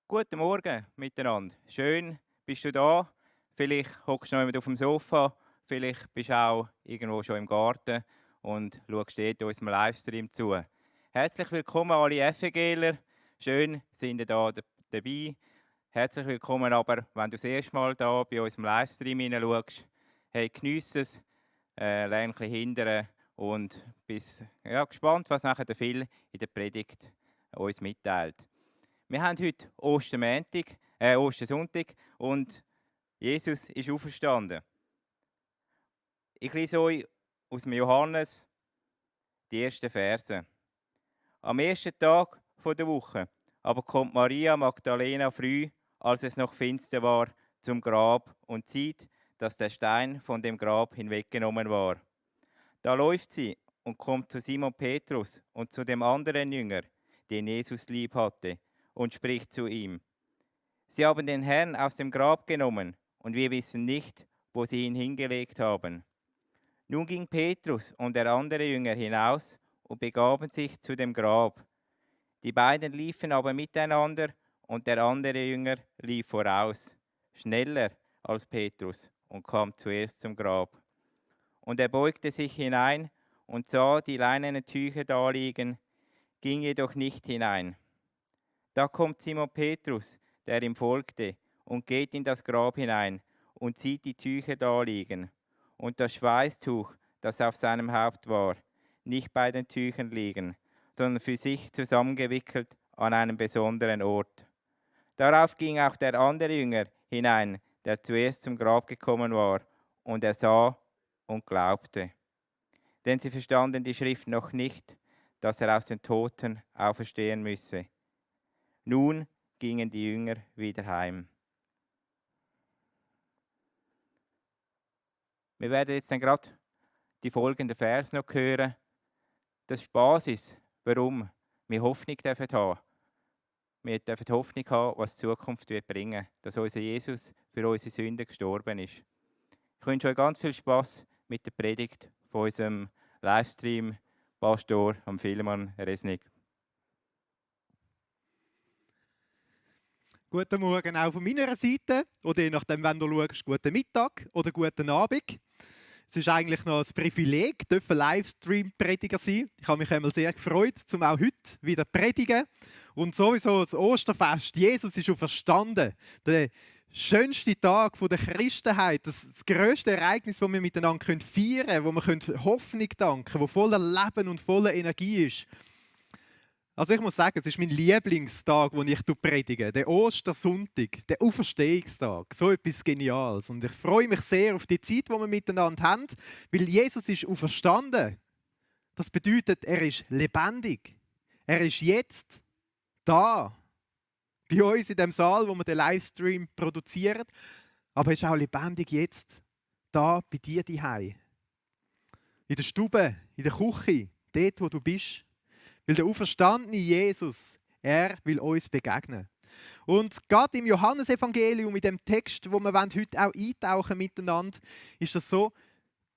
Guten Morgen miteinander. Schön, bist du da. Vielleicht hockst du noch jemand auf dem Sofa, vielleicht bist du auch irgendwo schon im Garten und schaust dort unserem Livestream zu. Herzlich willkommen alle FEGler. Schön, sind ihr da dabei. Herzlich willkommen aber, wenn du das erste Mal da bei unserem Livestream hineinschaust. Hey, geniesse es, lerne ein bisschen hindern und bist gespannt, was nachher der Phil in der Predigt uns mitteilt. Wir haben heute Ostersonntag und Jesus ist auferstanden. Ich lese euch aus dem Johannes die ersten Verse. Am ersten Tag der Woche aber kommt Maria Magdalena früh, als es noch finster war, zum Grab und sieht, dass der Stein von dem Grab hinweggenommen war. Da läuft sie und kommt zu Simon Petrus und zu dem anderen Jünger, den Jesus lieb hatte, und spricht zu ihm: Sie haben den Herrn aus dem Grab genommen, und wir wissen nicht, wo sie ihn hingelegt haben. Nun ging Petrus und der andere Jünger hinaus und begaben sich zu dem Grab. Die beiden liefen aber miteinander, und der andere Jünger lief voraus, schneller als Petrus, und kam zuerst zum Grab. Und er beugte sich hinein und sah die leinenen Tücher daliegen, ging jedoch nicht hinein. Da kommt Simon Petrus, der ihm folgte, und geht in das Grab hinein und sieht die Tücher da liegen und das Schweißtuch, das auf seinem Haupt war, nicht bei den Tüchern liegen, sondern für sich zusammengewickelt an einem besonderen Ort. Darauf ging auch der andere Jünger hinein, der zuerst zum Grab gekommen war, und er sah und glaubte. Denn sie verstanden die Schrift noch nicht, dass er aus den Toten auferstehen müsse. Nun gingen die Jünger wieder heim. Wir werden jetzt dann gerade die folgenden Verse noch hören. Das ist die Basis, warum wir Hoffnung dürfen haben. Wir dürfen Hoffnung haben, was die Zukunft wird bringen, dass unser Jesus für unsere Sünden gestorben ist. Ich wünsche euch ganz viel Spaß mit der Predigt von unserem Livestream-Pastor Philemon Resnick. Guten Morgen auch von meiner Seite. Oder je nachdem, wenn du schaust, guten Mittag oder guten Abend. Es ist eigentlich noch ein Privileg, Livestream-Prediger sein. Ich habe mich einmal sehr gefreut, um auch heute wieder zu predigen. Und sowieso das Osterfest. Jesus ist auferstanden. Der schönste Tag der Christenheit. Das grösste Ereignis, das wir miteinander feiern können, wo wir Hoffnung danken können, wo voller Leben und voller Energie ist. Also ich muss sagen, es ist mein Lieblingstag, wo ich predige, der Ostersonntag, der Auferstehungstag. So etwas Geniales. Und ich freue mich sehr auf die Zeit, die wir miteinander haben, weil Jesus ist auferstanden. Das bedeutet, er ist lebendig. Er ist jetzt da, bei uns in dem Saal, wo wir den Livestream produzieren. Aber er ist auch lebendig jetzt, da bei dir daheim. In der Stube, in der Küche, dort, wo du bist. Weil der auferstandene Jesus, er will uns begegnen. Und gerade im Johannesevangelium, in dem Text, wo wir heute auch eintauchen miteinander, ist das so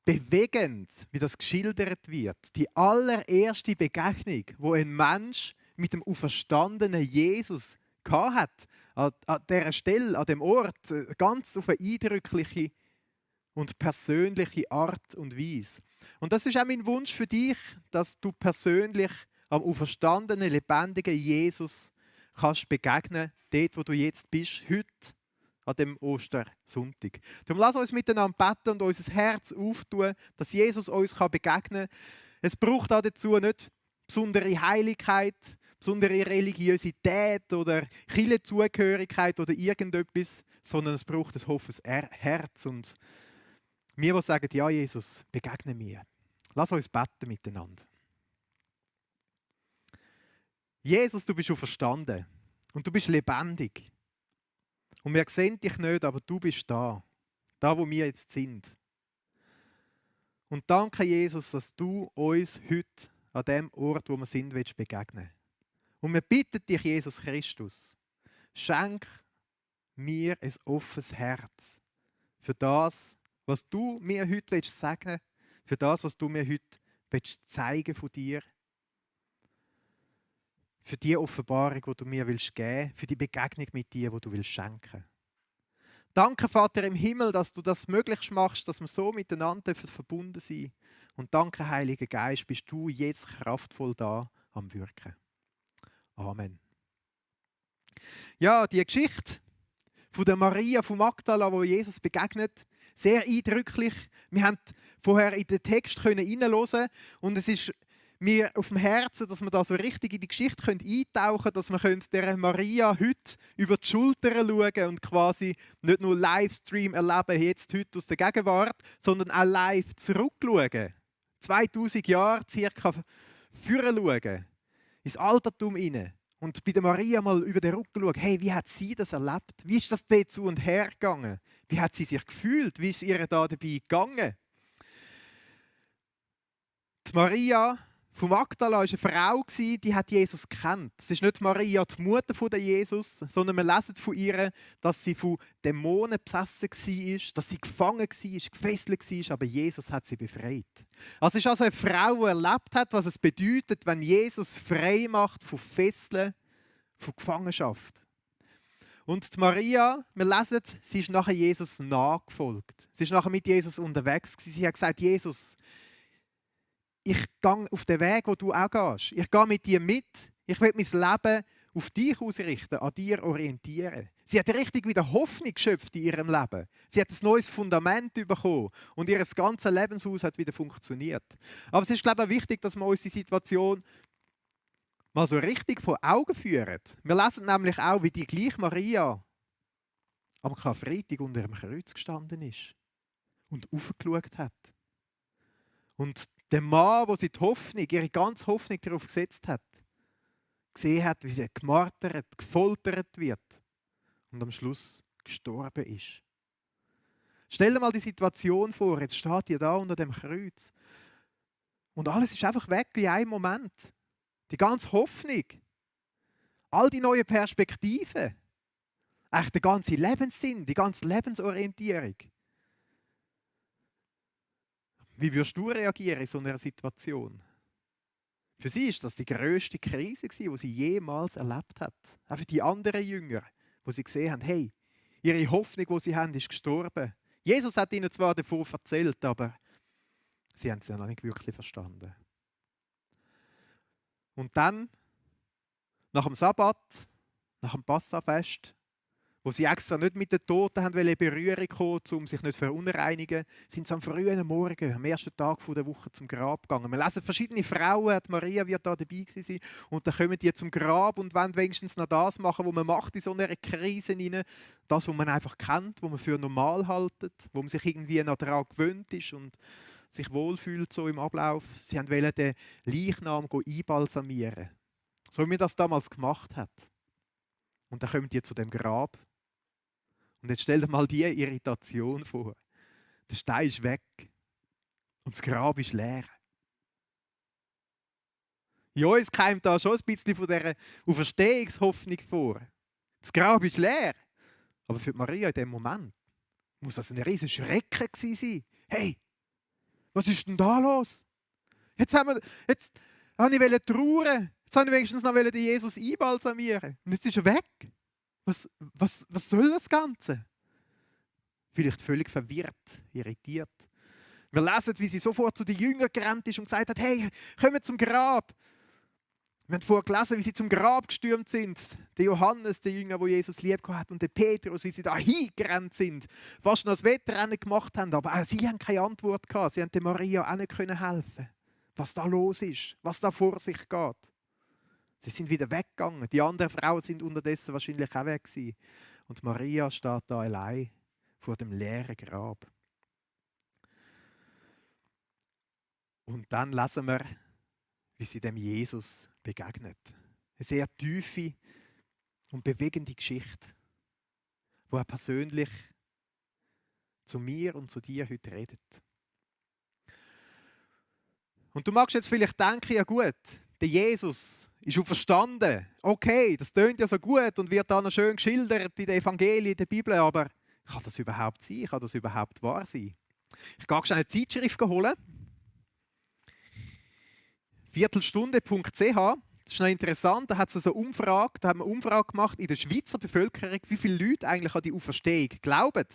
bewegend, wie das geschildert wird. Die allererste Begegnung, wo ein Mensch mit dem auferstandenen Jesus hat, an dieser Stelle, an dem Ort, ganz auf eine eindrückliche und persönliche Art und Weise. Und das ist auch mein Wunsch für dich, dass du persönlich am auferstandenen, lebendigen Jesus kannst begegnen, dort, wo du jetzt bist, heute an dem Ostersonntag. Darum lass uns miteinander beten und unser Herz auftun, dass Jesus uns begegnen kann. Es braucht auch dazu nicht besondere Heiligkeit, besondere Religiosität oder Kirchenzugehörigkeit oder irgendetwas, sondern es braucht ein offenes Herz. Und wir, die sagen, ja Jesus, begegne mir. Lass uns beten miteinander. Jesus, du bist auferstanden und du bist lebendig. Und wir sehen dich nicht, aber du bist da. Da, wo wir jetzt sind. Und danke, Jesus, dass du uns heute an dem Ort, wo wir sind, begegnen willst. Und wir bitten dich, Jesus Christus, schenk mir ein offenes Herz für das, was du mir heute sagen willst, für das, was du mir heute zeigen von dir. für die Offenbarung, die du mir willst geben, für die Begegnung mit dir, die du willst schenken. Danke, Vater im Himmel, dass du das möglich machst, dass wir so miteinander verbunden sind. Und danke, Heiliger Geist, bist du jetzt kraftvoll da am Wirken. Amen. Ja, die Geschichte von der Maria von Magdala, wo Jesus begegnet, sehr eindrücklich. Wir haben vorher in den Text hineinhören und es ist mir auf dem Herzen, dass wir da so richtig in die Geschichte eintauchen können, dass wir der Maria heute über die Schulter schauen und quasi nicht nur Livestream erleben, jetzt heute aus der Gegenwart, sondern auch live zurückschauen. 2000 Jahre circa führen schauen, ins Altertum hinein. Und bei der Maria mal über den Rücken schauen, hey, wie hat sie das erlebt? Wie ist das dort zu und her gegangen? Wie hat sie sich gefühlt? Wie ist ihr da dabei gegangen? Die Maria von Magdala war eine Frau, die hat Jesus gekannt. Es ist nicht Maria, die Mutter von Jesus, sondern wir lesen von ihr, dass sie von Dämonen besessen war, dass sie gefangen war, gefesselt war, aber Jesus hat sie befreit. Also es ist also eine Frau, die erlebt hat, was es bedeutet, wenn Jesus frei macht von Fesseln, von Gefangenschaft. Und die Maria, wir lesen, sie ist nachher Jesus nachgefolgt. Sie ist nachher mit Jesus unterwegs. Sie hat gesagt, Jesus, ich gehe auf den Weg, wo du auch gehst. Ich gehe mit dir mit. Ich will mein Leben auf dich ausrichten, an dir orientieren. Sie hat richtig wieder Hoffnung geschöpft in ihrem Leben. Sie hat ein neues Fundament bekommen und ihr ganzes Lebenshaus hat wieder funktioniert. Aber es ist, glaube ich, wichtig, dass wir uns die Situation mal so richtig vor Augen führen. Wir lesen nämlich auch, wie die gleiche Maria am Karfreitag unter dem Kreuz gestanden ist und aufgeschaut hat. Und der Mann, der sie die Hoffnung, ihre ganze Hoffnung darauf gesetzt hat, gesehen hat, wie sie gemartert, gefoltert wird und am Schluss gestorben ist. Stell dir mal die Situation vor, jetzt steht ihr da unter dem Kreuz und alles ist einfach weg in einem Moment. Die ganze Hoffnung, all die neuen Perspektiven, eigentlich der ganze Lebenssinn, die ganze Lebensorientierung. Wie würdest du reagieren in so einer Situation? Für sie ist das die grösste Krise, die sie jemals erlebt hat. Auch für die anderen Jünger, wo sie gesehen haben, hey, ihre Hoffnung, die sie haben, ist gestorben. Jesus hat ihnen zwar davon erzählt, aber sie haben es ja noch nicht wirklich verstanden. Und dann, nach dem Sabbat, nach dem Passafest, wo sie extra nicht mit den Toten haben in Berührung kommen, um sich nicht zu verunreinigen, sind sie am frühen Morgen, am ersten Tag der Woche zum Grab gegangen. Wir lesen verschiedene Frauen, die Maria wird da dabei sein, und dann kommen die zum Grab und wollen wenigstens noch das machen, was man macht in so einer Krise rein. Das, was man einfach kennt, was man für normal haltet, wo man sich irgendwie noch daran gewöhnt ist und sich wohlfühlt so im Ablauf. Sie wollten den Leichnam einbalsamieren, so wie man das damals gemacht hat. Und dann kommen die zu dem Grab. Und jetzt stell dir mal die Irritation vor. Der Stein ist weg und das Grab ist leer. In uns kommt da schon ein bisschen von dieser Auferstehungshoffnung vor. Das Grab ist leer. Aber für Maria in dem Moment muss das ein riesiger Schrecken gewesen sein. Hey, was ist denn da los? Jetzt wollte ich trauern. Jetzt wollte ich wenigstens noch den Jesus einbalsamieren. Und jetzt ist er weg. Was soll das Ganze? Vielleicht völlig verwirrt, irritiert. Wir lesen, wie sie sofort zu den Jüngern gerannt ist und gesagt hat, hey, kommt zum Grab. Wir haben vorher gelesen, wie sie zum Grab gestürmt sind. Der Johannes, der Jünger, der Jesus lieb hat, und der Petrus, wie sie da hingerannt sind. Fast noch das Wettrennen gemacht haben, aber auch sie haben keine Antwort gehabt. Sie haben der Maria auch nicht helfen, was da los ist, was da vor sich geht. Sie sind wieder weggegangen. Die anderen Frauen sind unterdessen wahrscheinlich auch weg gewesen. Und Maria steht da allein vor dem leeren Grab. Und dann lesen wir, wie sie dem Jesus begegnet. Eine sehr tiefe und bewegende Geschichte, wo er persönlich zu mir und zu dir heute redet. Und du magst jetzt vielleicht denken, ja gut, der Jesus ist auferstanden. Okay, das tönt ja so gut und wird da noch schön geschildert in den Evangelien, in der Bibel, aber kann das überhaupt sein? Kann das überhaupt wahr sein? Ich gehe schnell eine Zeitschrift holen. Viertelstunde.ch, Das ist noch interessant, da hat es eine Umfrage, da haben wir eine Umfrage gemacht in der Schweizer Bevölkerung, wie viele Leute eigentlich an die Auferstehung glauben.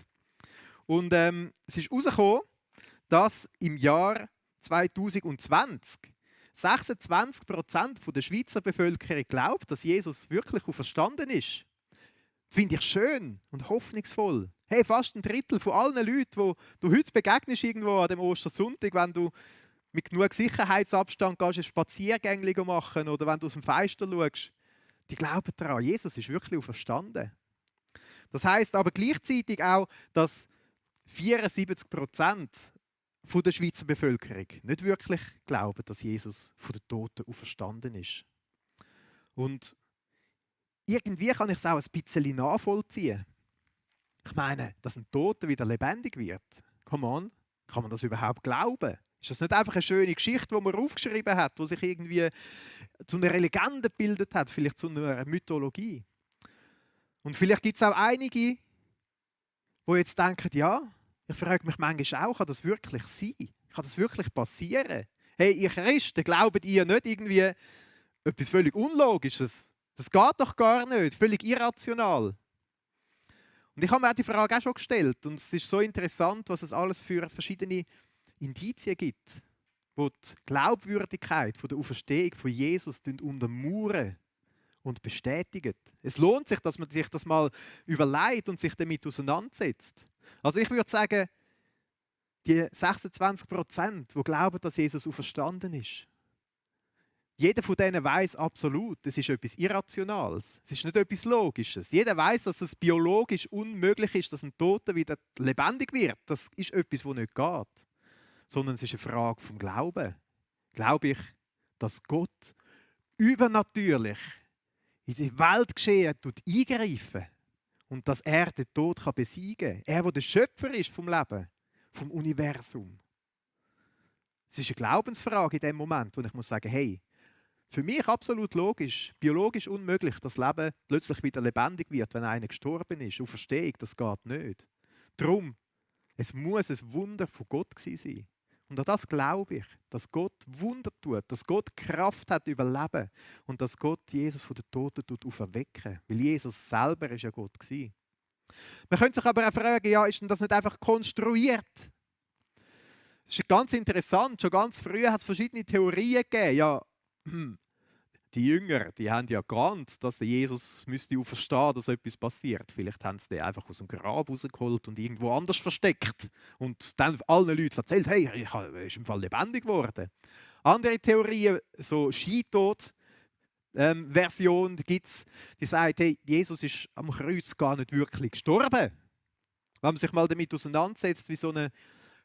Und es ist herausgekommen, dass im Jahr 2020 26% der Schweizer Bevölkerung glaubt, dass Jesus wirklich auferstanden ist. Finde ich schön und hoffnungsvoll. Hey, fast ein Drittel von allen Leuten, die du heute begegnest irgendwo an dem Ostersonntag, wenn du mit genug Sicherheitsabstand gehst, ein Spaziergängchen machen oder wenn du aus dem Fenster schaust, die glauben daran, Jesus ist wirklich auferstanden. Das heisst aber gleichzeitig auch, dass 74% von der Schweizer Bevölkerung nicht wirklich glauben, dass Jesus von den Toten auferstanden ist. Und irgendwie kann ich es auch ein bisschen nachvollziehen. Ich meine, dass ein Toter wieder lebendig wird. Come on, kann man das überhaupt glauben? Ist das nicht einfach eine schöne Geschichte, die man aufgeschrieben hat, die sich irgendwie zu einer Legende gebildet hat, vielleicht zu einer Mythologie? Und vielleicht gibt es auch einige, die jetzt denken, ja, ich frage mich manchmal auch, kann das wirklich sein? Kann das wirklich passieren? Hey, ihr Christen, glaubt ihr nicht irgendwie etwas völlig Unlogisches? Das geht doch gar nicht, völlig irrational. Und ich habe mir auch die Frage auch schon gestellt und es ist so interessant, was es alles für verschiedene Indizien gibt, die die Glaubwürdigkeit von der Auferstehung von Jesus untermauern und bestätigen. Es lohnt sich, dass man sich das mal überlegt und sich damit auseinandersetzt. Also ich würde sagen, die 26%, die glauben, dass Jesus auferstanden ist, jeder von denen weiß absolut, es ist etwas Irrationales. Es ist nicht etwas Logisches. Jeder weiß, dass es biologisch unmöglich ist, dass ein Toter wieder lebendig wird. Das ist etwas, das nicht geht. Sondern es ist eine Frage vom Glauben. Glaube ich, dass Gott übernatürlich in die Weltgeschehen eingreifen und dass er den Tod besiegen kann. Er, der der Schöpfer ist vom Leben, vom Universum. Es ist eine Glaubensfrage in dem Moment, wo ich muss sagen, hey, für mich absolut logisch, biologisch unmöglich, dass das Leben plötzlich wieder lebendig wird, wenn einer gestorben ist. Auferstehung, das geht nicht. Darum, es muss ein Wunder von Gott gewesen sein. Und an das glaube ich, dass Gott Wunder tut, dass Gott Kraft hat über Leben und dass Gott Jesus von den Toten auferwecken. Weil Jesus selber ist ja Gott gewesen. Man könnte sich aber auch fragen, ja, ist denn das nicht einfach konstruiert? Das ist ganz interessant. Schon ganz früh hat es verschiedene Theorien gegeben. Ja, die Jünger, die haben ja geahnt, dass der Jesus müsste auferstehen, dass etwas passiert. Vielleicht haben sie den einfach aus dem Grab rausgeholt und irgendwo anders versteckt. Und dann allen Leuten erzählt, hey, er ist im Fall lebendig geworden. Andere Theorien, so Skitod-Version gibt es, die sagt, hey, Jesus ist am Kreuz gar nicht wirklich gestorben. Wenn man sich mal damit auseinandersetzt, wie so eine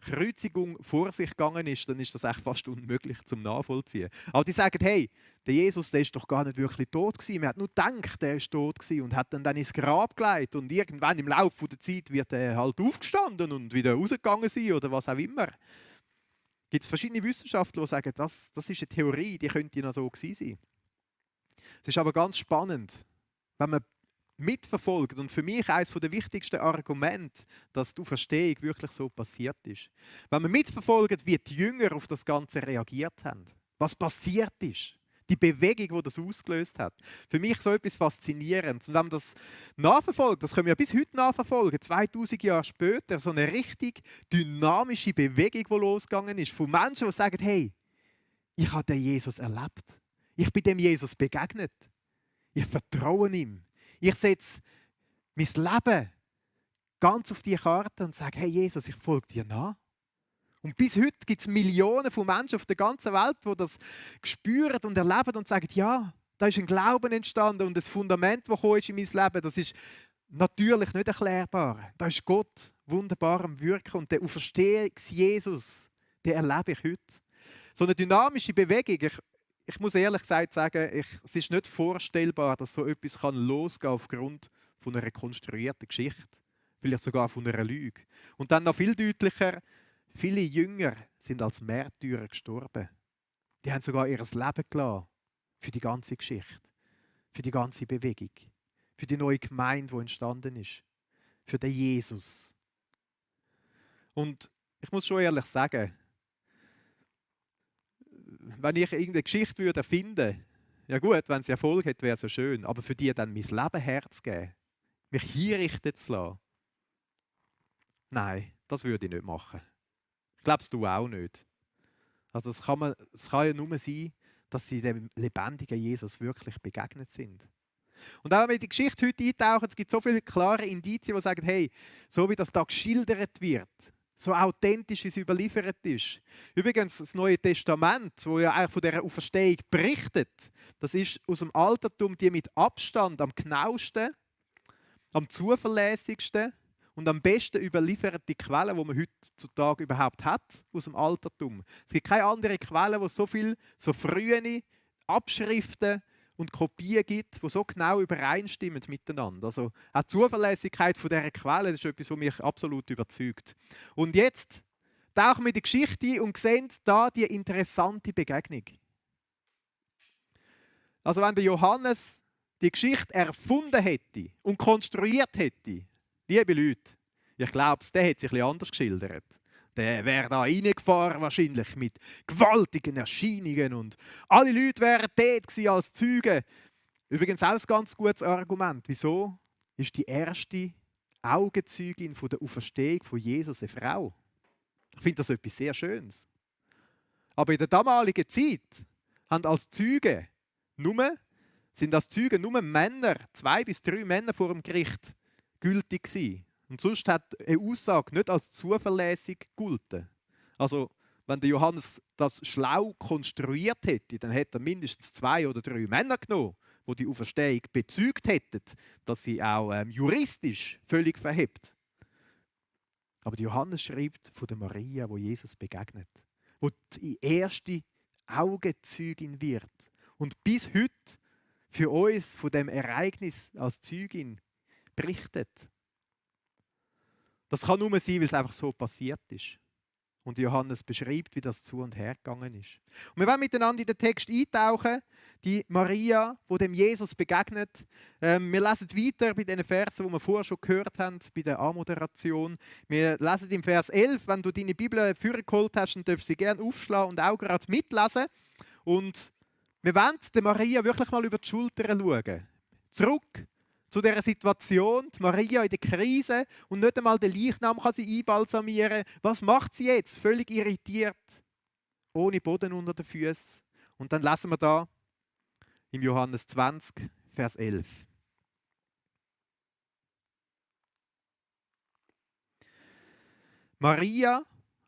Kreuzigung vor sich gegangen ist, dann ist das echt fast unmöglich zum Nachvollziehen. Aber die sagen, hey, der Jesus, der ist doch gar nicht wirklich tot gewesen. Man hat nur gedacht, der ist tot gewesen und hat dann ins Grab gelegt und irgendwann im Laufe der Zeit wird er halt aufgestanden und wieder rausgegangen sein oder was auch immer. Gibt es verschiedene Wissenschaftler, die sagen, das ist eine Theorie, die könnte noch so gewesen sein. Es ist aber ganz spannend, wenn man mitverfolgt und für mich eines der wichtigsten Argumente, dass die Auferstehung wirklich so passiert ist. Wenn man mitverfolgt, wie die Jünger auf das Ganze reagiert haben, was passiert ist, die Bewegung, die das ausgelöst hat. Für mich so etwas Faszinierendes. Und wenn man das nachverfolgt, das können wir ja bis heute nachverfolgen, 2000 Jahre später, so eine richtig dynamische Bewegung, die losgegangen ist, von Menschen, die sagen, hey, ich habe den Jesus erlebt. Ich bin dem Jesus begegnet. Ich vertraue ihm. Ich setze mein Leben ganz auf die Karte und sage, hey Jesus, ich folge dir nach. Und bis heute gibt es Millionen von Menschen auf der ganzen Welt, die das spüren und erleben und sagen, ja, da ist ein Glauben entstanden und das Fundament, das gekommen ist in mein Leben, das ist natürlich nicht erklärbar. Da ist Gott wunderbar am Wirken und der Auferstehungs-Jesus, den erlebe ich heute. So eine dynamische Bewegung, ich muss ehrlich gesagt sagen, es ist nicht vorstellbar, dass so etwas losgehen kann aufgrund von einer konstruierten Geschichte. Vielleicht sogar von einer Lüge. Und dann noch viel deutlicher, viele Jünger sind als Märtyrer gestorben. Die haben sogar ihr Leben gelassen für die ganze Geschichte, für die ganze Bewegung, für die neue Gemeinde, die entstanden ist, für den Jesus. Und ich muss schon ehrlich sagen, wenn ich irgendeine Geschichte erfinden würde, Ja gut, wenn sie Erfolg hat, wäre es ja schön. Aber für die dann mein Leben herzugeben, mich hinrichten zu lassen, nein, das würde ich nicht machen. Ich glaube, du auch nicht. Also es kann ja nur sein, dass sie dem lebendigen Jesus wirklich begegnet sind. Und auch wenn wir in die Geschichte heute eintauchen, es gibt so viele klare Indizien, die sagen, hey, so wie das da geschildert wird, so authentisch, wie es überliefert ist. Übrigens, das Neue Testament, wo ja eigentlich von dieser Auferstehung berichtet, das ist aus dem Altertum die mit Abstand am genauesten, am zuverlässigsten und am besten überlieferte Quelle, die man heutzutage überhaupt hat, aus dem Altertum. Es gibt keine andere Quelle, wo es so viele, so frühe Abschriften und Kopien gibt, die so genau übereinstimmen miteinander. Also auch die Zuverlässigkeit von dieser Quelle, das ist etwas, was mich absolut überzeugt. Und jetzt tauchen wir in die Geschichte ein und sehen da die interessante Begegnung. Also wenn der Johannes die Geschichte erfunden hätte und konstruiert hätte, liebe Leute, ich glaube, der hätte sich ein bisschen anders geschildert. Der wäre da reingefahren wahrscheinlich mit gewaltigen Erscheinungen und alle Leute wären dort gewesen als Zeugen. Übrigens auch ein ganz gutes Argument. Wieso ist die erste Augenzeugin von der Auferstehung von Jesus eine Frau? Ich finde das etwas sehr Schönes. Aber in der damaligen Zeit haben als Zeugen sind als Zeugen nur Männer, 2 bis 3 Männer vor dem Gericht gültig gewesen. Und sonst hat eine Aussage nicht als zuverlässig gegolten. Also, wenn der Johannes das schlau konstruiert hätte, dann hätte er mindestens 2 oder 3 Männer genommen, die Auferstehung bezeugt hätten, dass sie auch juristisch völlig verhebt. Aber der Johannes schreibt von der Maria, wo Jesus begegnet, wo die erste Augenzeugin wird und bis heute für uns von dem Ereignis als Zeugin berichtet. Das kann nur sein, weil es einfach so passiert ist. Und Johannes beschreibt, wie das zu und her gegangen ist. Und wir wollen miteinander in den Text eintauchen, die Maria, wo dem Jesus begegnet. Wir lesen weiter bei den Versen, die wir vorher schon gehört haben, bei der Anmoderation. Wir lesen im Vers 11, wenn du deine Bibel vorgeholt hast, dann darfst du sie gerne aufschlagen und auch gerade mitlesen. Und wir wollen der Maria wirklich mal über die Schulter schauen. Zurück zu dieser Situation, die Maria in der Krise und nicht einmal den Leichnam kann sie einbalsamieren. Was macht sie jetzt? Völlig irritiert, ohne Boden unter den Füßen. Und dann lesen wir da im Johannes 20, Vers 11. Maria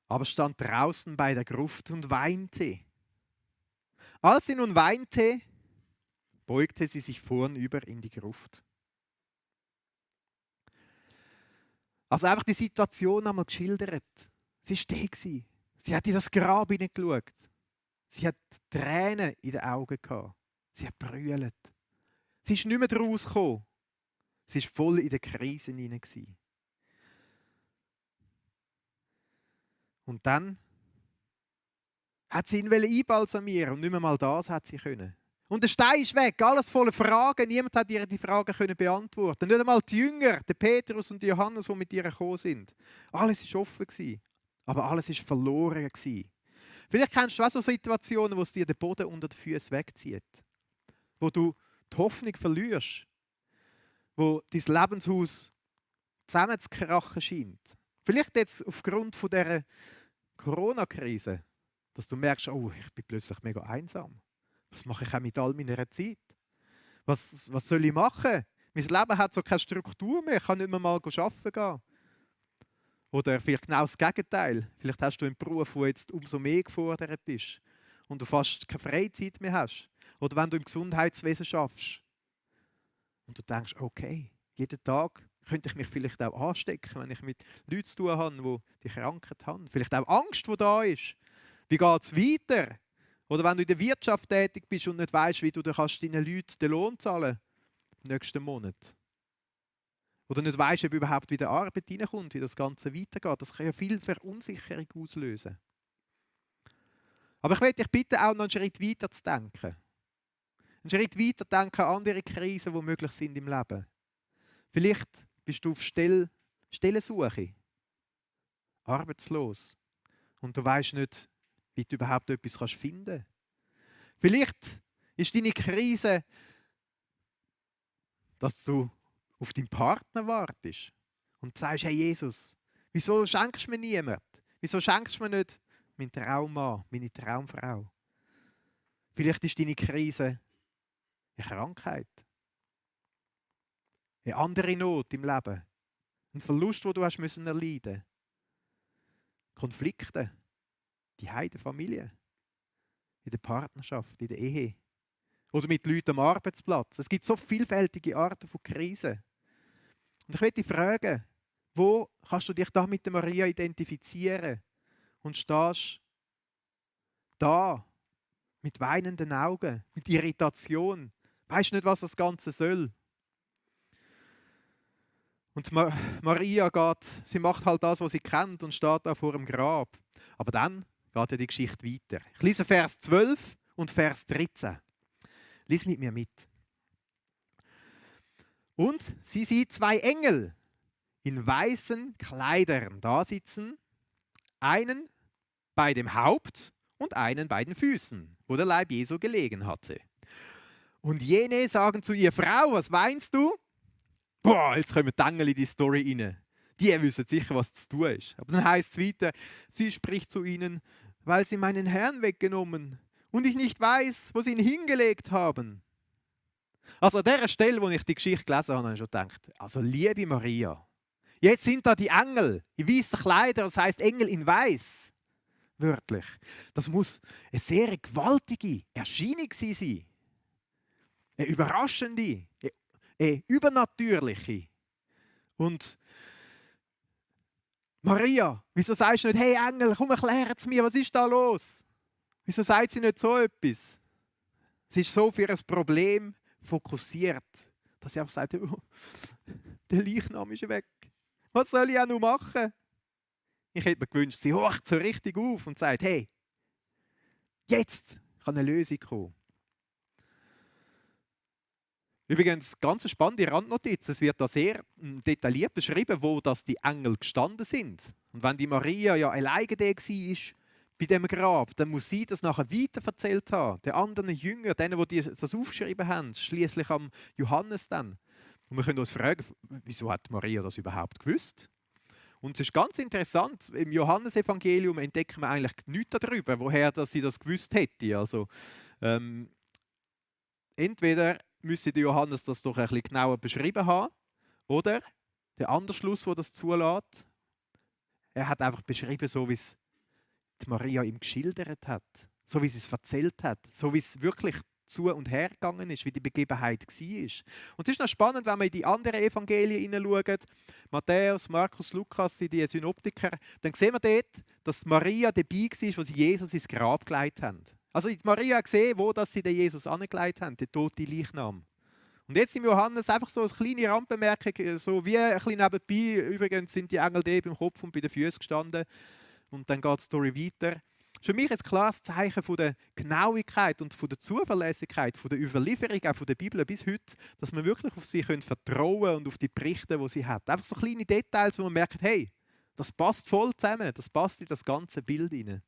aber stand draußen bei der Gruft und weinte. Als sie nun weinte, beugte sie sich vornüber in die Gruft. Also einfach die Situation einmal geschildert. Sie war da. Sie hat in das Grab hineingeschaut. Sie hat Tränen in den Augen gehabt. Sie hat brüllt. Sie ist nicht mehr daraus gekommen. Sie war voll in der Krise hinein. Und dann hat sie ihn einbalsamieren und nicht mehr mal das hat sie können. Und der Stein ist weg, alles voller Fragen. Niemand hat ihr die Fragen können beantworten. Nicht einmal die Jünger, der Petrus und die Johannes, die mit ihr gekommen sind. Alles war offen gewesen, aber alles war verloren gewesen. Vielleicht kennst du auch so Situationen, wo es dir den Boden unter den Füßen wegzieht. Wo du die Hoffnung verlierst. Wo dein Lebenshaus zusammenzukrachen scheint. Vielleicht jetzt aufgrund von dieser Corona-Krise, dass du merkst, oh, ich bin plötzlich mega einsam. Was mache ich auch mit all meiner Zeit? Was soll ich machen? Mein Leben hat so keine Struktur mehr. Ich kann nicht mehr mal arbeiten gehen. Oder vielleicht genau das Gegenteil. Vielleicht hast du einen Beruf, der jetzt umso mehr gefordert ist und du fast keine Freizeit mehr hast. Oder wenn du im Gesundheitswesen schaffst und du denkst, okay, jeden Tag könnte ich mich vielleicht auch anstecken, wenn ich mit Leuten zu tun habe, die die Krankheit haben. Vielleicht auch Angst, die da ist. Wie geht es weiter? Oder wenn du in der Wirtschaft tätig bist und nicht weißt, wie du deinen Leuten den Lohn zahlen kannst im nächsten Monat. Oder nicht weißt, ob überhaupt wieder Arbeit reinkommt, wie das Ganze weitergeht. Das kann ja viel Verunsicherung auslösen. Aber ich möchte dich bitten, auch noch einen Schritt weiter zu denken. Einen Schritt weiter zu denken an andere Krisen, die möglich sind im Leben. Vielleicht bist du auf Stellensuche, arbeitslos und du weißt nicht, wie du überhaupt etwas finden kannst. Vielleicht Ist deine Krise, dass du auf deinen Partner wartest und sagst, hey Jesus, wieso schenkst du mir niemand? Wieso schenkst du mir nicht meinen Traummann, meine Traumfrau? Vielleicht ist deine Krise eine Krankheit, eine andere Not im Leben, ein Verlust, den du hast müssen erleiden. Konflikte, die Heide Familie, in der Partnerschaft, in der Ehe oder mit Leuten am Arbeitsplatz. Es gibt so vielfältige Arten von Krisen. Und ich möchte dich fragen, wo kannst du dich da mit der Maria identifizieren und stehst da mit weinenden Augen, mit Irritation, weißt nicht, was das Ganze soll. Und Maria geht, sie macht halt das, was sie kennt und steht da vor dem Grab. Aber dann geht ja die Geschichte weiter. Ich lese Vers 12 und Vers 13. Lies mit mir mit. Und sie sieht zwei Engel in weißen Kleidern da sitzen, einen bei dem Haupt und einen bei den Füßen, wo der Leib Jesu gelegen hatte. Und jene sagen zu ihr: Frau, was weinst du? Boah, jetzt kommen die Engel in die Story rein. Die wissen sicher, was zu tun ist. Aber dann heißt es weiter, sie spricht zu ihnen, weil sie meinen Herrn weggenommen und ich nicht weiß, wo sie ihn hingelegt haben. Also an der Stelle, wo ich die Geschichte gelesen habe, habe ich schon gedacht, also liebe Maria, jetzt sind da die Engel in weißen Kleidern, das heißt Engel in weiß, wörtlich. Das muss eine sehr gewaltige Erscheinung sein. Eine überraschende, eine übernatürliche. Und Maria, wieso sagst du nicht, hey Engel, komm, erklär es mir, was ist da los? Wieso sagt sie nicht so etwas? Sie ist so für ein Problem fokussiert, dass sie einfach sagt, oh, der Leichnam ist weg. Was soll ich auch noch machen? Ich hätte mir gewünscht, sie horcht so richtig auf und sagt, hey, jetzt kann eine Lösung kommen. Übrigens, ganz spannende Randnotiz. Es wird da sehr detailliert beschrieben, wo das die Engel gestanden sind. Und wenn die Maria ja alleine da war bei dem Grab, dann muss sie das nachher weiterverzählt haben. Den anderen Jüngern, denen, die das aufgeschrieben haben, schließlich am Johannes dann. Und wir können uns fragen, wieso hat Maria das überhaupt gewusst? Und es ist ganz interessant, im Johannesevangelium entdecken wir eigentlich nichts darüber, woher dass sie das gewusst hätte. Also, entweder müsste der Johannes das doch ein bisschen genauer beschrieben haben, oder der andere Schluss, der das zulässt, er hat einfach beschrieben, so wie es die Maria ihm geschildert hat, so wie sie es erzählt hat, so wie es wirklich zu und her gegangen ist, wie die Begebenheit war. Und es ist noch spannend, wenn man in die anderen Evangelien hineinschaut, Matthäus, Markus, Lukas, die Synoptiker, dann sehen wir dort, dass Maria dabei war, wo sie Jesus ins Grab gelegt haben. Also die Maria hat gesehen, wo dass sie den Jesus angelegt haben, den toten Leichnam. Und jetzt im Johannes einfach so eine kleine Randbemerkung, so wie ein bisschen nebenbei, übrigens sind die Engel da beim Kopf und bei den Füßen gestanden und dann geht die Story weiter. Für mich ist ein klares Zeichen von der Genauigkeit und von der Zuverlässigkeit, von der Überlieferung auch von der Bibel bis heute, dass wir wirklich auf sie vertrauen können und auf die Berichte, die sie hat. Einfach so kleine Details, wo man merkt, hey, das passt voll zusammen, das passt in das ganze Bild hinein.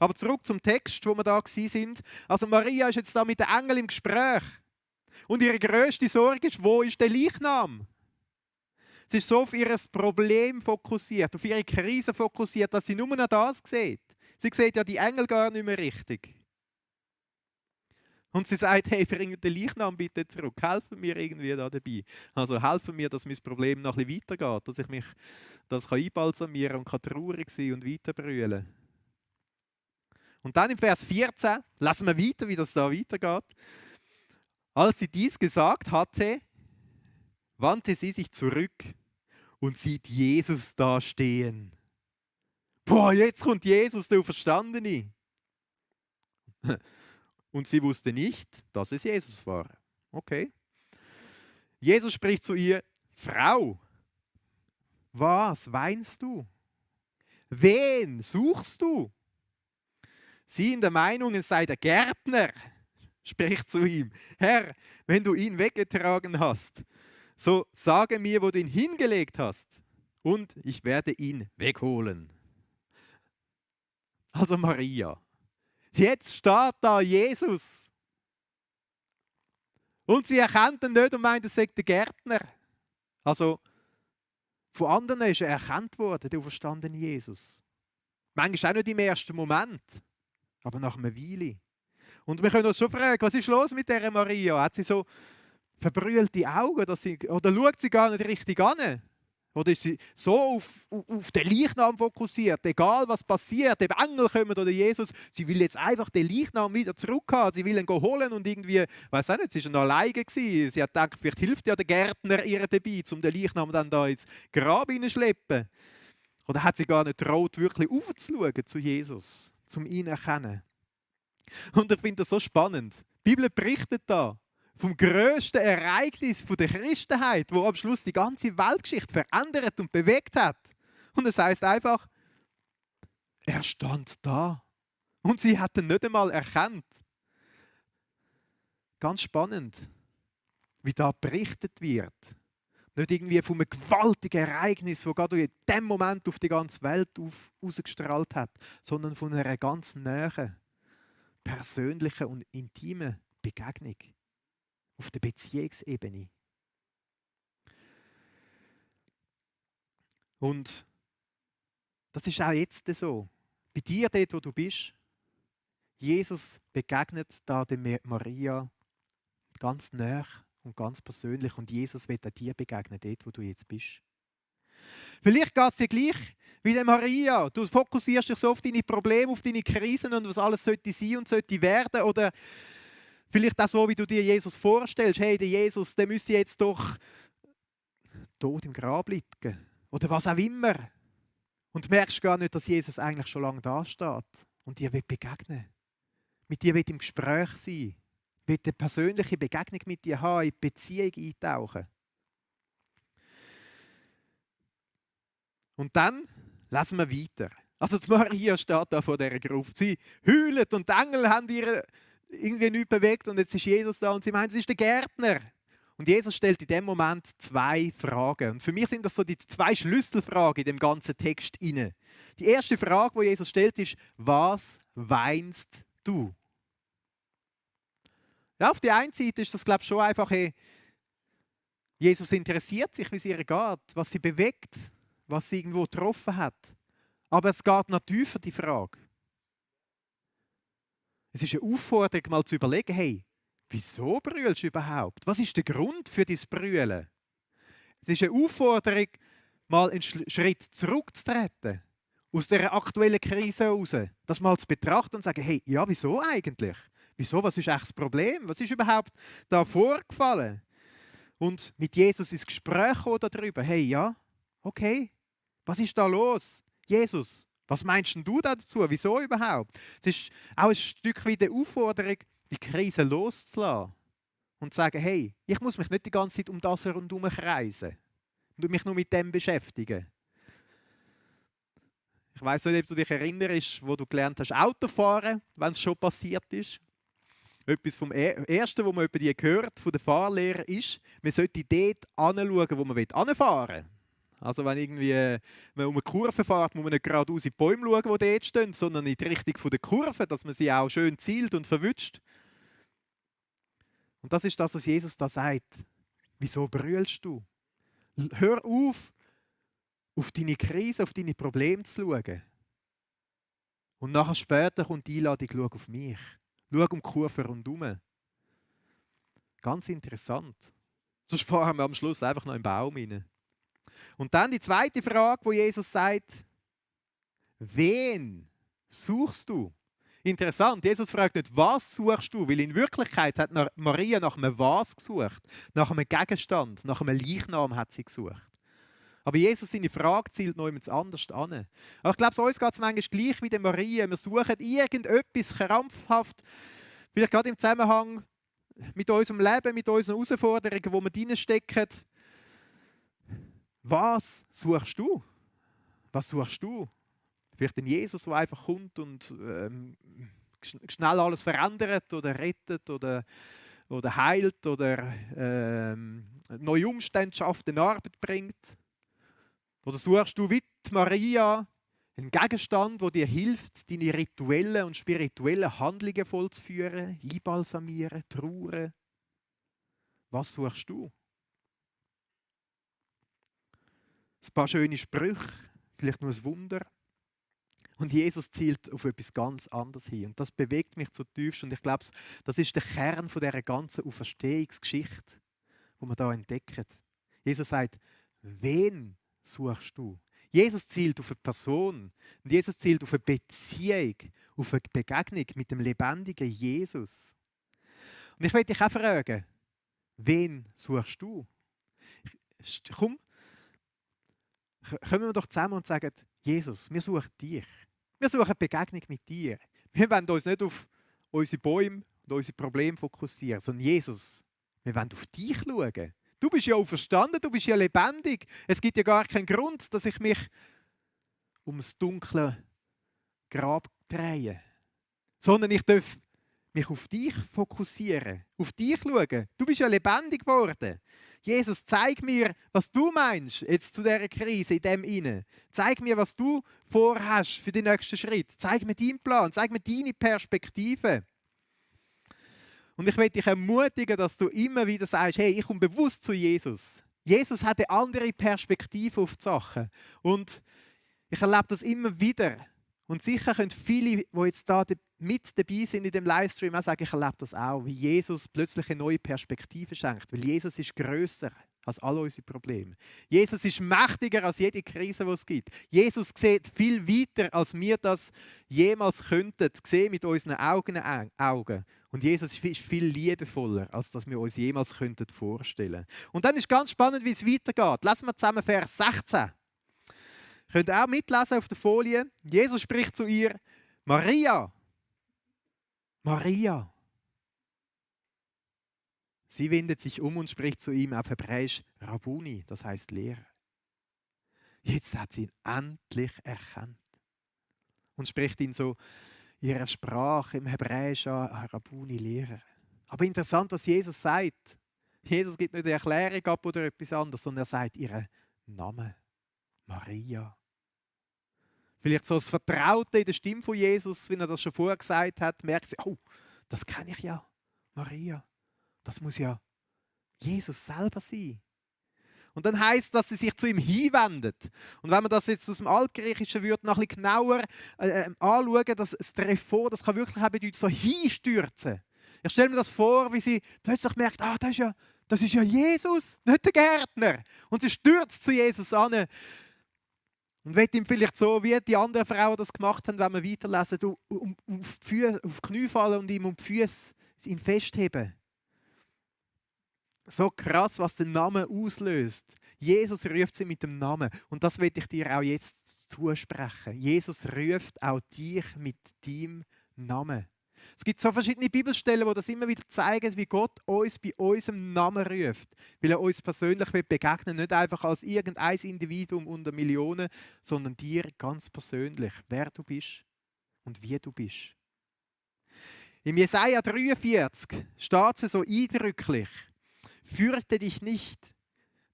Aber zurück zum Text, wo wir da sind. Also Maria ist jetzt da mit den Engeln im Gespräch. Und ihre grösste Sorge ist, wo ist der Leichnam? Sie ist so auf ihr Problem fokussiert, auf ihre Krise fokussiert, dass sie nur noch das sieht. Sie sieht ja die Engel gar nicht mehr richtig. Und sie sagt, hey, bring den Leichnam bitte zurück. Helfen mir irgendwie da dabei. Also helfen mir, dass mein Problem noch ein bisschen weitergeht, dass ich mich das einbalsamieren kann und traurig sein und weiterbrüllen. Und dann im Vers 14, lassen wir weiter, wie das da weitergeht. Als sie dies gesagt hatte, wandte sie sich zurück und sieht Jesus da stehen. Boah, jetzt kommt Jesus, der Auferstandene. Und sie wusste nicht, dass es Jesus war. Okay. Jesus spricht zu ihr: Frau, was weinst du? Wen suchst du? Sie in der Meinung, es sei der Gärtner, spricht zu ihm: Herr, wenn du ihn weggetragen hast, so sage mir, wo du ihn hingelegt hast, und ich werde ihn wegholen. Also Maria, jetzt steht da Jesus. Und sie erkennt ihn nicht und meint, er sei der Gärtner. Also, von anderen ist er erkannt worden, der auferstandene Jesus. Manchmal auch nicht im ersten Moment, aber nach einer Weile. Und wir können uns schon fragen, was ist los mit dieser Maria? Hat sie so verbrüllte Augen, oder schaut sie gar nicht richtig an? Oder ist sie so auf den Leichnam fokussiert, egal was passiert, ob Engel kommen oder Jesus, sie will jetzt einfach den Leichnam wieder zurückhaben, sie will ihn holen und irgendwie, weiß auch nicht, sie war noch alleine gewesen. Sie hat gedacht, vielleicht hilft ja der Gärtner ihr dabei, um den Leichnam dann da ins Grab hineinzuschleppen. Oder hat sie gar nicht getraut, wirklich aufzuschauen zu Jesus, um ihn zu erkennen? Und ich finde das so spannend. Die Bibel berichtet da vom grössten Ereignis der Christenheit, wo am Schluss die ganze Weltgeschichte verändert und bewegt hat. Und es heißt einfach, er stand da. Und sie hat ihn nicht einmal erkannt. Ganz spannend, wie da berichtet wird. Nicht irgendwie von einem gewaltigen Ereignis, das gerade in dem Moment auf die ganze Welt ausgestrahlt hat, sondern von einer ganz nahen, persönlichen und intimen Begegnung. Auf der Beziehungsebene. Und das ist auch jetzt so. Bei dir, dort, wo du bist, Jesus begegnet da der Maria ganz nah und ganz persönlich. Und Jesus wird auch dir begegnen, dort, wo du jetzt bist. Vielleicht geht es dir gleich wie der Maria. Du fokussierst dich so auf deine Probleme, auf deine Krisen und was alles sollte sein und sollte werden. Oder vielleicht auch so, wie du dir Jesus vorstellst. Hey, der Jesus, der müsste jetzt doch tot im Grab liegen. Oder was auch immer. Und merkst gar nicht, dass Jesus eigentlich schon lange da steht und dir begegnen will. Mit dir will im Gespräch sein. Will eine persönliche Begegnung mit dir haben, in die Beziehung eintauchen. Und dann lesen wir weiter. Also die Maria steht da vor dieser Gruft. Sie heult und die Engel haben ihre irgendwie nichts bewegt und jetzt ist Jesus da und sie meint, es ist der Gärtner. Und Jesus stellt in dem Moment 2 Fragen. Und für mich sind das so die 2 Schlüsselfragen in dem ganzen Text inne. Die erste Frage, die Jesus stellt, ist: Was weinst du? Ja, auf der einen Seite ist das, glaube ich, schon einfach, Jesus interessiert sich, wie es ihr geht, was sie bewegt, was sie irgendwo getroffen hat. Aber es geht noch tiefer, die Frage. Es ist eine Aufforderung, mal zu überlegen, hey, wieso brüllst du überhaupt? Was ist der Grund für dein Brüllen? Es ist eine Aufforderung, mal einen Schritt zurückzutreten, aus dieser aktuellen Krise heraus, das mal zu betrachten und zu sagen, hey, ja, wieso eigentlich? Wieso, was ist eigentlich das Problem? Was ist überhaupt da vorgefallen? Und mit Jesus ins Gespräch kommen darüber, hey, ja, okay, was ist da los? Jesus, was meinst denn du dazu? Wieso überhaupt? Es ist auch ein Stück weit eine Aufforderung, die Krise loszulassen und zu sagen, hey, ich muss mich nicht die ganze Zeit um das herumherum kreisen und mich nur mit dem beschäftigen. Ich weiss nicht, ob du dich erinnerst, wo du gelernt hast, Autofahren, wenn es schon passiert ist. Etwas vom Ersten, was man über die gehört, von der Fahrlehrer ist, man sollte dort hinschauen, wo man hinfahren will. Also wenn irgendwie man um eine Kurve fährt, muss man nicht geradeaus in die Bäume schauen, die dort stehen, sondern in die Richtung der Kurve, dass man sie auch schön zielt und verwünscht. Und das ist das, was Jesus da sagt. Wieso brüllst du? Hör auf deine Krise, auf deine Probleme zu schauen. Und nachher später kommt die Einladung, schau auf mich. Schau um die Kurve rundherum. Ganz interessant. Sonst fahren wir am Schluss einfach noch im Baum rein. Und dann die zweite Frage, wo Jesus sagt, wen suchst du? Interessant, Jesus fragt nicht, was suchst du, weil in Wirklichkeit hat Maria nach einem Was gesucht, nach einem Gegenstand, nach einem Leichnam hat sie gesucht. Aber Jesus, seine Frage zielt noch jemand anders an. Aber ich glaube, uns geht es manchmal gleich wie der Maria. Wir suchen irgendetwas krampfhaft, vielleicht gerade im Zusammenhang mit unserem Leben, mit unseren Herausforderungen, wo wir drinstecken. Was suchst du? Was suchst du? Vielleicht den Jesus, der einfach kommt und schnell alles verändert oder rettet oder heilt oder neue Umstände schafft, eine Arbeit bringt. Oder suchst du wie die Maria einen Gegenstand, der dir hilft, deine rituellen und spirituellen Handlungen vollzuführen, einbalsamieren, trauern? Was suchst du? Ein paar schöne Sprüche, vielleicht nur ein Wunder. Und Jesus zielt auf etwas ganz anderes hin. Und das bewegt mich zutiefst. Und ich glaube, das ist der Kern von dieser ganzen Auferstehungsgeschichte, die wir hier entdecken. Jesus sagt, wen suchst du? Jesus zielt auf eine Person. Und Jesus zielt auf eine Beziehung, auf eine Begegnung mit dem lebendigen Jesus. Und ich möchte dich auch fragen, wen suchst du? Komm, kommen wir doch zusammen und sagen, Jesus, wir suchen dich. Wir suchen eine Begegnung mit dir. Wir wollen uns nicht auf unsere Bäume und unsere Probleme fokussieren, sondern Jesus, wir wollen auf dich schauen. Du bist ja auferstanden, du bist ja lebendig. Es gibt ja gar keinen Grund, dass ich mich ums dunkle Grab drehe. Sondern ich darf mich auf dich fokussieren, auf dich schauen. Du bist ja lebendig geworden. Jesus, zeig mir, was du meinst jetzt zu dieser Krise, in dem Inne. Zeig mir, was du vorhast für den nächsten Schritt. Zeig mir deinen Plan, zeig mir deine Perspektive. Und ich möchte dich ermutigen, dass du immer wieder sagst, hey, ich komme bewusst zu Jesus. Jesus hat eine andere Perspektive auf die Sachen. Und ich erlebe das immer wieder. Und sicher können viele, die jetzt da mit dabei sind in dem Livestream, auch sagen, ich erlebe das auch, wie Jesus plötzlich eine neue Perspektive schenkt. Weil Jesus ist grösser als alle unsere Probleme. Jesus ist mächtiger als jede Krise, die es gibt. Jesus sieht viel weiter, als wir das jemals könnten sehen mit unseren Augen. Und Jesus ist viel liebevoller, als das wir uns jemals vorstellen könnten. Und dann ist ganz spannend, wie es weitergeht. Lesen wir zusammen Vers 16. Könnt ihr auch mitlesen auf der Folie. Jesus spricht zu ihr, Maria. Maria. Sie wendet sich um und spricht zu ihm auf Hebräisch Rabuni, das heißt Lehrer. Jetzt hat sie ihn endlich erkannt und spricht ihn so ihrer Sprache im Hebräisch an, Rabuni, Lehrer. Aber interessant, was Jesus sagt. Jesus gibt nicht eine Erklärung ab oder etwas anderes, sondern er sagt ihren Namen. Maria. Vielleicht so das Vertraute in der Stimme von Jesus, wie er das schon vorher gesagt hat, merkt sie, oh, das kenne ich ja, Maria. Das muss ja Jesus selber sein. Und dann heißt, dass sie sich zu ihm hinwendet. Und wenn man das jetzt aus dem Altgriechischen würde noch ein bisschen genauer anschauen, das Treffo, das kann wirklich auch bedeuten, so hinstürzen. Ich stelle mir das vor, wie sie plötzlich merkt, das ist ja Jesus, nicht der Gärtner. Und sie stürzt zu Jesus an. Und will ihm vielleicht so, wie die anderen Frauen das gemacht haben, wenn wir weiterlesen, auf die Knie fallen und ihm um die Füße ihn festheben. So krass, was der Name auslöst. Jesus ruft sie mit dem Namen. Und das will ich dir auch jetzt zusprechen. Jesus ruft auch dich mit deinem Namen. Es gibt so verschiedene Bibelstellen, die das immer wieder zeigen, wie Gott uns bei unserem Namen ruft. Weil er uns persönlich begegnen will, nicht einfach als irgendein Individuum unter Millionen, sondern dir ganz persönlich, wer du bist und wie du bist. Im Jesaja 43 steht es so eindrücklich: Fürchte dich nicht,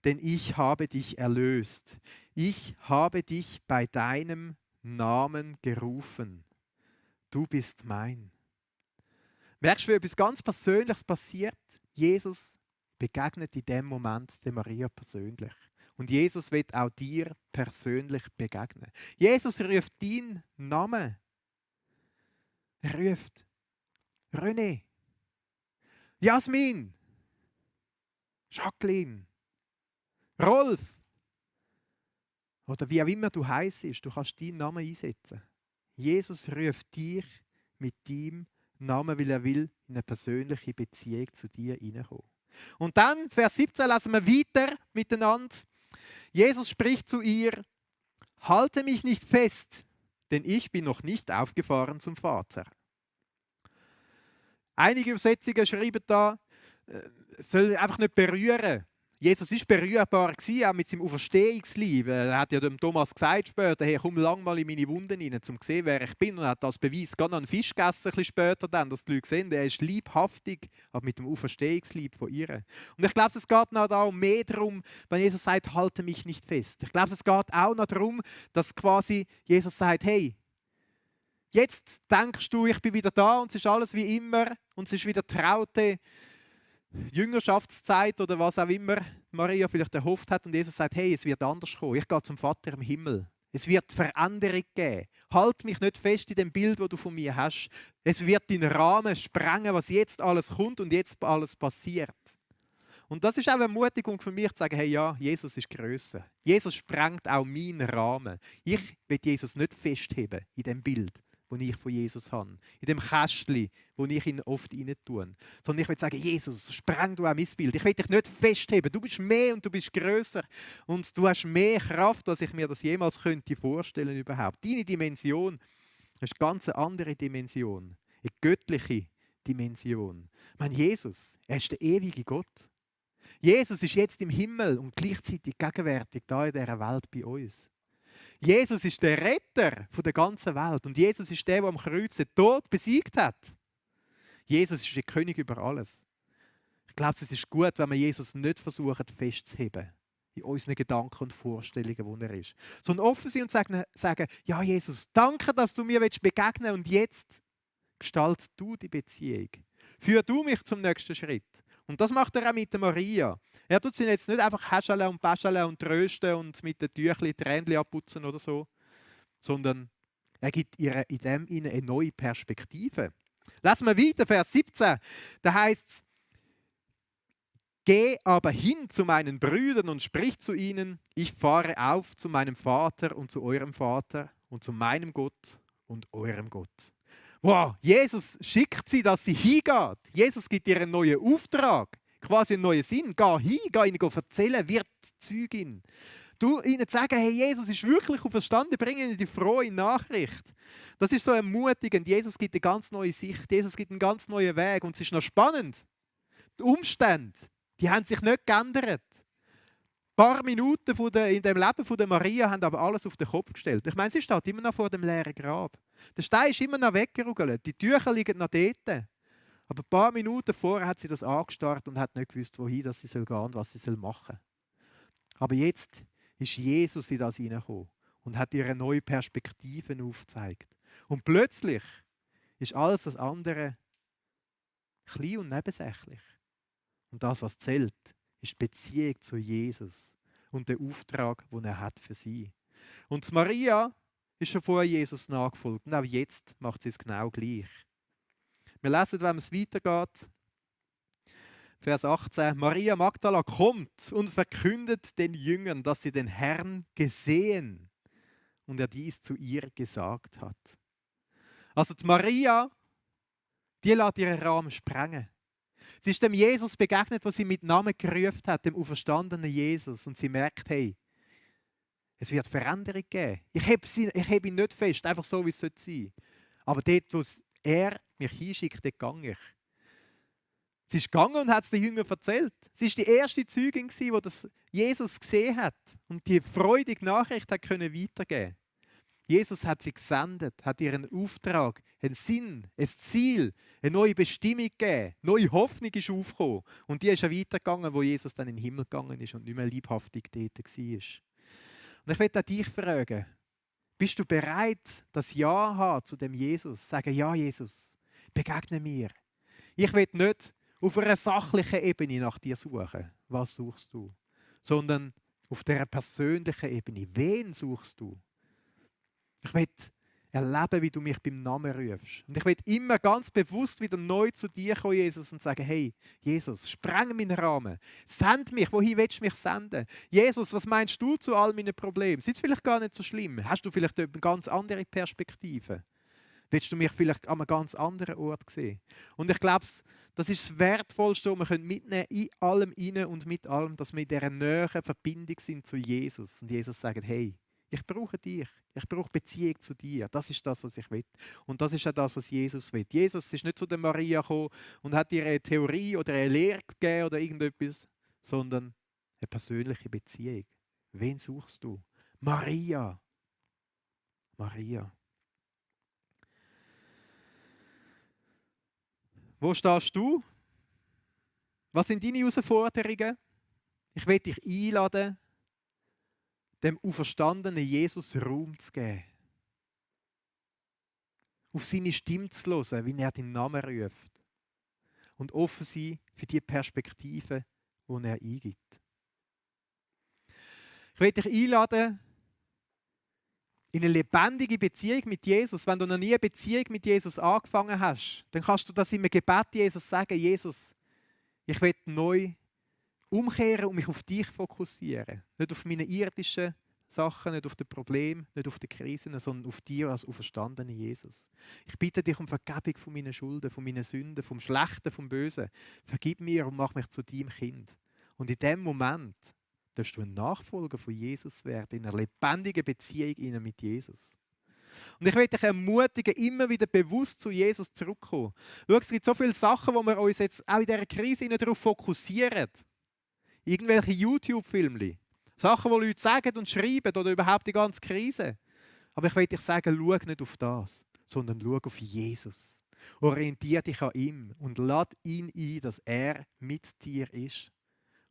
denn ich habe dich erlöst. Ich habe dich bei deinem Namen gerufen. Du bist mein. Merkst du, wie etwas ganz Persönliches passiert? Jesus begegnet in dem Moment der Maria persönlich. Und Jesus wird auch dir persönlich begegnen. Jesus ruft deinen Namen. Er ruft René, Jasmin, Jacqueline, Rolf oder wie auch immer du heisst. Du kannst deinen Namen einsetzen. Jesus ruft dich mit deinem Namen, weil er will in eine persönliche Beziehung zu dir hineinkommen. Und dann, Vers 17, lesen wir weiter miteinander. Jesus spricht zu ihr: Halte mich nicht fest, denn ich bin noch nicht aufgefahren zum Vater. Einige Übersetzungen schreiben da, soll einfach nicht berühren. Jesus war berührbar, auch mit seinem Auferstehungslieb. Er hat ja dem Thomas gesagt später, hey, komm lang mal in meine Wunden rein, um zu sehen, wer ich bin. Und er hat als Beweis gerade noch einen Fisch gegessen, ein bisschen später dann, dass die Leute sehen, er ist liebhaftig, aber mit dem Auferstehungslieb von ihr. Und ich glaube, es geht noch da mehr darum, wenn Jesus sagt, halte mich nicht fest. Ich glaube, es geht auch noch darum, dass quasi Jesus sagt, hey, jetzt denkst du, ich bin wieder da und es ist alles wie immer und es ist wieder traute Jüngerschaftszeit oder was auch immer Maria vielleicht erhofft hat und Jesus sagt, hey, es wird anders kommen. Ich gehe zum Vater im Himmel. Es wird Veränderung geben. Halt mich nicht fest in dem Bild, das du von mir hast. Es wird deinen Rahmen sprengen, was jetzt alles kommt und jetzt alles passiert. Und das ist auch eine Ermutigung für mich, zu sagen, hey ja, Jesus ist grösser. Jesus sprengt auch meinen Rahmen. Ich will Jesus nicht festheben in dem Bild, das ich von Jesus habe. In dem Kästchen, wo ich ihn oft rein tue. Sondern ich will sagen, Jesus, spreng du auch mein Bild. Ich will dich nicht festheben. Du bist mehr und du bist grösser. Und du hast mehr Kraft, als ich mir das jemals könnte vorstellen überhaupt. Deine Dimension ist eine ganz andere Dimension. Eine göttliche Dimension. Ich meine, Jesus, er ist der ewige Gott. Jesus ist jetzt im Himmel und gleichzeitig gegenwärtig da in dieser Welt bei uns. Jesus ist der Retter der ganzen Welt und Jesus ist der am Kreuz den Tod besiegt hat. Jesus ist der König über alles. Ich glaube, es ist gut, wenn wir Jesus nicht versuchen festzuheben in unseren Gedanken und Vorstellungen, wo er ist. Sondern offen sind und sagen, ja Jesus, danke, dass du mir begegnen willst und jetzt gestalt du die Beziehung. Führ du mich zum nächsten Schritt. Und das macht er auch mit der Maria. Er tut sie jetzt nicht einfach häscheln und bäscheln und trösten und mit den Tüchli die Tränchen abputzen oder so, sondern er gibt ihr in dem eine neue Perspektive. Lassen wir weiter, Vers 17. Da heißt es, geh aber hin zu meinen Brüdern und sprich zu ihnen, ich fahre auf zu meinem Vater und zu eurem Vater und zu meinem Gott und eurem Gott. Wow, Jesus schickt sie, dass sie hingeht. Jesus gibt ihr einen neuen Auftrag, quasi einen neuen Sinn. Geh hin, geh ihnen erzählen, wird Zeugin. Du ihnen sagen, hey, Jesus ist wirklich auferstanden, bring ihnen die frohe Nachricht. Das ist so ermutigend. Jesus gibt eine ganz neue Sicht, Jesus gibt einen ganz neuen Weg. Und es ist noch spannend. Die Umstände, die haben sich nicht geändert. Ein paar Minuten in dem Leben von der Maria haben aber alles auf den Kopf gestellt. Ich meine, sie steht immer noch vor dem leeren Grab. Der Stein ist immer noch weggerugelt, die Tücher liegen noch dort. Aber ein paar Minuten vorher hat sie das angestarrt und hat nicht gewusst, wohin sie gehen soll und was sie machen soll. Aber jetzt ist Jesus in das hineingekommen und hat ihr neue Perspektiven aufgezeigt. Und plötzlich ist alles das andere klein und nebensächlich. Und das, was zählt, ist die Beziehung zu Jesus und der Auftrag, den er hat für sie. Und Maria ist schon vorher Jesus nachgefolgt und auch jetzt macht sie es genau gleich. Wir lesen, wenn es weitergeht, Vers 18, Maria Magdala kommt und verkündet den Jüngern, dass sie den Herrn gesehen und er dies zu ihr gesagt hat. Also die Maria, die lässt ihren Rahmen sprengen. Sie ist dem Jesus begegnet, was sie mit Namen gerufen hat, dem auferstandenen Jesus. Und sie merkt, hey, es wird Veränderung geben. Ich heb ihn nicht fest, einfach so, wie es sein sollte. Aber dort, wo er mich hinschickt, dort gehe ich. Sie ist gegangen und hat es den Jüngern erzählt. Sie war die erste Zeugin, die das Jesus gesehen hat und die freudige Nachricht hat weitergeben konnte. Jesus hat sie gesendet, hat ihr einen Auftrag, einen Sinn, ein Ziel, eine neue Bestimmung gegeben. Neue Hoffnung ist aufgekommen. Und die ist ja weitergegangen, wo Jesus dann in den Himmel gegangen ist und nicht mehr leibhaftig dort war. Und ich möchte dich fragen, bist du bereit, das Ja zu haben zu dem Jesus? Sagen, ja Jesus, begegne mir. Ich will nicht auf einer sachlichen Ebene nach dir suchen. Was suchst du? Sondern auf der persönlichen Ebene. Wen suchst du? Ich will erleben, wie du mich beim Namen rufst. Und ich will immer ganz bewusst wieder neu zu dir kommen, Jesus, und sagen, hey, Jesus, spreng meinen Rahmen. Send mich, wohin willst du mich senden? Jesus, was meinst du zu all meinen Problemen? Sind vielleicht gar nicht so schlimm? Hast du vielleicht eine ganz andere Perspektive? Willst du mich vielleicht an einem ganz anderen Ort sehen? Und ich glaube, das ist das Wertvollste, was wir mitnehmen können, in allem inne und mit allem, dass wir in dieser näheren Verbindung sind zu Jesus. Und Jesus sagt, hey, ich brauche dich. Ich brauche Beziehung zu dir. Das ist das, was ich will. Und das ist auch das, was Jesus will. Jesus ist nicht zu der Maria gekommen und hat ihr eine Theorie oder eine Lehre gegeben oder irgendetwas, sondern eine persönliche Beziehung. Wen suchst du? Maria. Maria. Wo stehst du? Was sind deine Herausforderungen? Ich will dich einladen, dem auferstandenen Jesus Raum zu geben. Auf seine Stimme zu hören, wie er deinen Namen ruft. und offen sein für die Perspektive, die er eingibt. Ich möchte dich einladen, in eine lebendige Beziehung mit Jesus. Wenn du noch nie eine Beziehung mit Jesus angefangen hast, dann kannst du das in einem Gebet Jesus sagen: Jesus, ich will neu umkehren und mich auf dich fokussieren. Nicht auf meine irdischen Sachen, nicht auf die Probleme, nicht auf die Krisen, sondern auf dich als auferstandenen Jesus. Ich bitte dich um Vergebung von meinen Schulden, von meinen Sünden, vom Schlechten, vom Bösen. Vergib mir und mach mich zu deinem Kind. Und in dem Moment darfst du ein Nachfolger von Jesus werden, in einer lebendigen Beziehung mit Jesus. Und ich möchte dich ermutigen, immer wieder bewusst zu Jesus zurückzukommen. Schau, es gibt so viele Sachen, wo wir uns jetzt auch in dieser Krise darauf fokussieren. Irgendwelche YouTube-Filme. Sachen, die Leute sagen und schreiben oder überhaupt die ganze Krise. Aber ich möchte dich sagen, schau nicht auf das, sondern schau auf Jesus. Orientiere dich an ihm und lad ihn ein, dass er mit dir ist.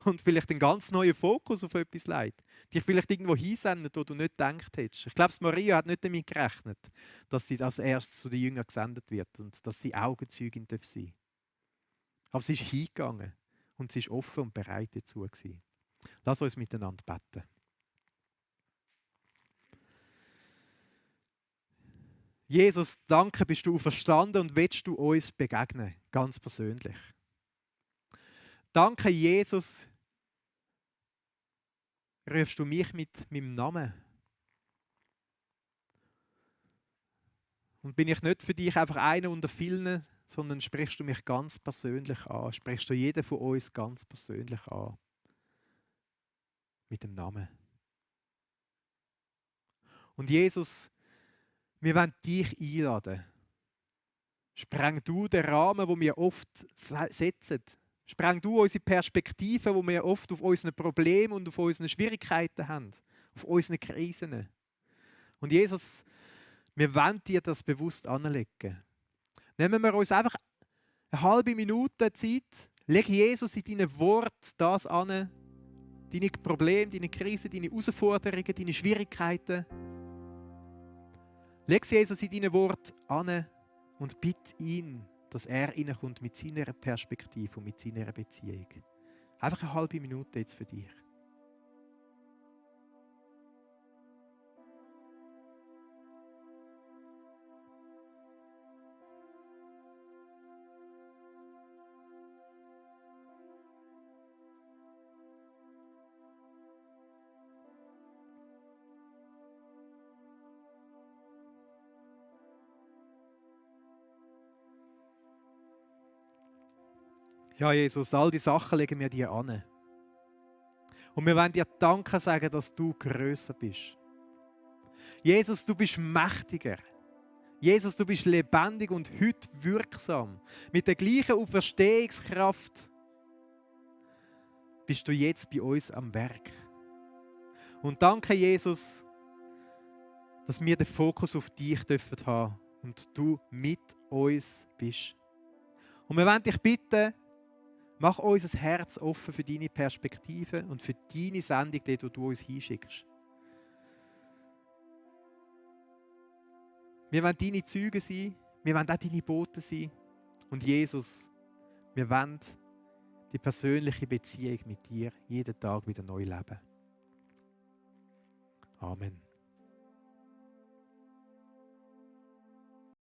Und vielleicht einen ganz neuen Fokus auf etwas legt. Dich vielleicht irgendwo hinsendet, wo du nicht gedacht hättest. Ich glaube, Maria hat nicht damit gerechnet, dass sie als erstes zu den Jüngern gesendet wird und dass sie Augenzeugin sein darf. Aber sie ist hingegangen und sie ist offen und bereit dazu gewesen. Lass uns miteinander beten. Jesus, danke, bist du verstanden und willst du uns begegnen, ganz persönlich. Danke, Jesus, rufst du mich mit meinem Namen. Und bin ich nicht für dich einfach einer unter vielen, sondern sprichst du mich ganz persönlich an. Sprichst du jeden von uns ganz persönlich an. Mit dem Namen. Und Jesus, wir wollen dich einladen. Spreng du den Rahmen, den wir oft setzen. Spreng du unsere Perspektive, die wir oft auf unseren Problemen und auf unseren Schwierigkeiten haben. Auf unseren Krisen. Und Jesus, wir wollen dir das bewusst anlegen. Nehmen wir uns einfach eine halbe Minute Zeit, leg Jesus in deinen Wort das an, deine Probleme, deine Krisen, deine Herausforderungen, deine Schwierigkeiten. Leg Jesus in deinen Wort an und bitte ihn, dass er reinkommt mit seiner Perspektive und mit seiner Beziehung. Einfach eine halbe Minute jetzt für dich. Ja, Jesus, all die Sachen legen wir dir an. Und wir wollen dir Danke sagen, dass du grösser bist. Jesus, du bist mächtiger. Jesus, du bist lebendig und heute wirksam. Mit der gleichen Auferstehungskraft bist du jetzt bei uns am Werk. Und danke, Jesus, dass wir den Fokus auf dich haben dürfen und du mit uns bist. Und wir wollen dich bitten, mach unser Herz offen für deine Perspektive und für deine Sendung, die du uns hinschickst. Wir wollen deine Zeugen sein, wir wollen auch deine Boten sein. Und Jesus, wir wollen die persönliche Beziehung mit dir jeden Tag wieder neu leben. Amen.